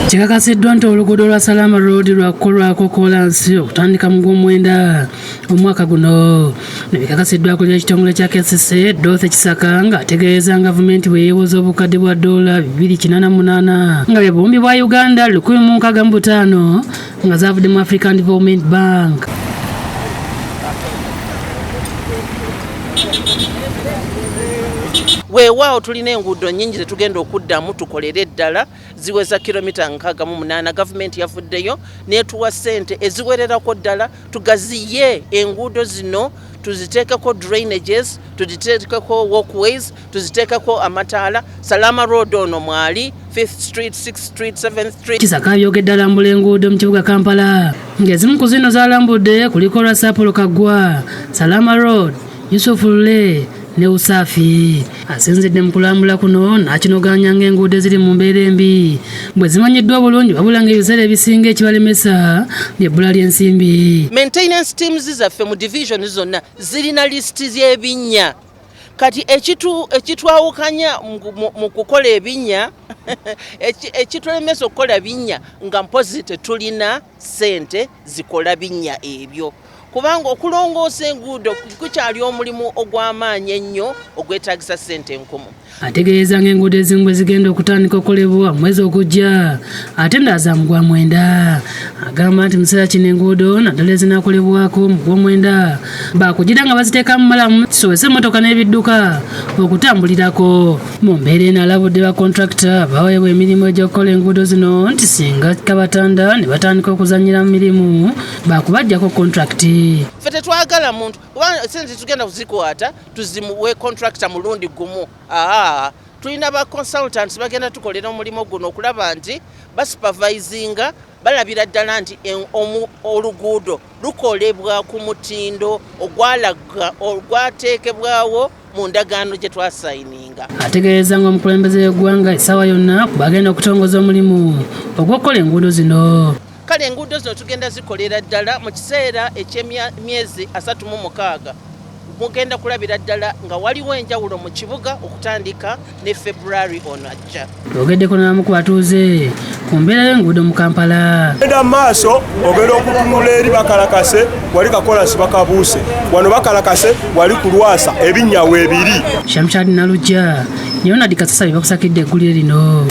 Kikakasiddwa nti oluguudo lwa Salama Road lwakukolwako kolansi okutandika mu Gwomwenda omwaka guno. Ne bikakasiddwa akulira ekitongole kya KCC Dorothy Kisaka ng'ategeeza gavumenti bwe yeewoza obukadde bwa ddoola 288 nga bwe buwumbi bwa Uganda 165 nga zaavudde mu African Development Bank. Weewaawo tulina enguudo nnyingi zetugenda okuddamu tukolere ddala, ziweza kilomita 68. Gavumenti yavuddeyo n'etuwa ssente eziwererako ddala tugaziye enguudo zino, tuziteekeko drainages, tuziteekeko walkways, tuziteekeko amataala. Salama Road ono mwali 5th Street, 6th Street, 7th Street. Kisaka abyogedde alambula enguudo mu kibuga Kampala, ng'ezimu ku zino z'alambudde kuliko olwa Sapolo Kaggwa, Salama Road, Yusuf Lule ne Usafi. Asinzidde mu kulambula kuno n'akinogaanya ng'enguudo eziri mu mbeera embi bwe zimanyiddwa obulungi, wabula ng'ebiseera ebisinga ekibalemesa ly'ebbula ly'ensimbi. Maintenance teams zaffe mu division zonna zirina lisiti z'ebinnya. Kati ekitwawukanya mu kukola ebinnya, ekitulemesa okukola binnya nga mpozi tetulina ssente zikola binnya ebyo, kubanga okulongoosa enguudo kukyali omulimu ogw'amaanyi ennyo ogwetaagisa ssente enkumu. Ategeeza ng'enguudo ezimu bwe zigenda okutandika okukolebwa mu mwezi ogujja ate endala za mu Gwamwenda. Agamba nti mu kiseera kino enguudo naddala ezinaakolebwako mu Gwomwenda baakugira nga baziteekamu malamu kisobozese emmotoka n'ebidduka okutambulirako. Mu mbeera eno alabudde ba kontrakita abaweebwa emirimu egy'okukola enguudo zino nti singa kabatanda ne batandika okuzannyira mu mirimu baakubaggyako kontrakiti. Ffe tetwagala muntu, kuba sente tugenda kuzikwata tuzimuwe kontrakita mulundi gumu. Tulina ba consultants bagenda tukolera omulimu guno okulaba nti basupervisinga, balabira ddala nti oluguudo lukolebwa ku mutindo ogwateekebwawo mu ndagaano gye twasayininga. Ategeeza ng'omukulembeze w'eggwanga essaawa yonna bagenda okutongoza omulimu ogw'okukola enguudo zino. Kale enguudo zino tugenda zikolera ddala mu kiseera eky'emyezi 36. Mugenda kulabira ddala nga waliwo enjawulo mu kibuga okutandika ne February ono ajja. Twogeddeko n'abamu ku batuuze ku mbeera y'enguudo mu Kampala. Genda mu maaso ogenda okutunula eri bakalakase, wali kakolasi bakabuuse, wano bakalakase, wali ku Lwasa ebinnya weebiri. Shamshad Nalujja ne Ronald Kasasa be bakusakidde eggulire lino.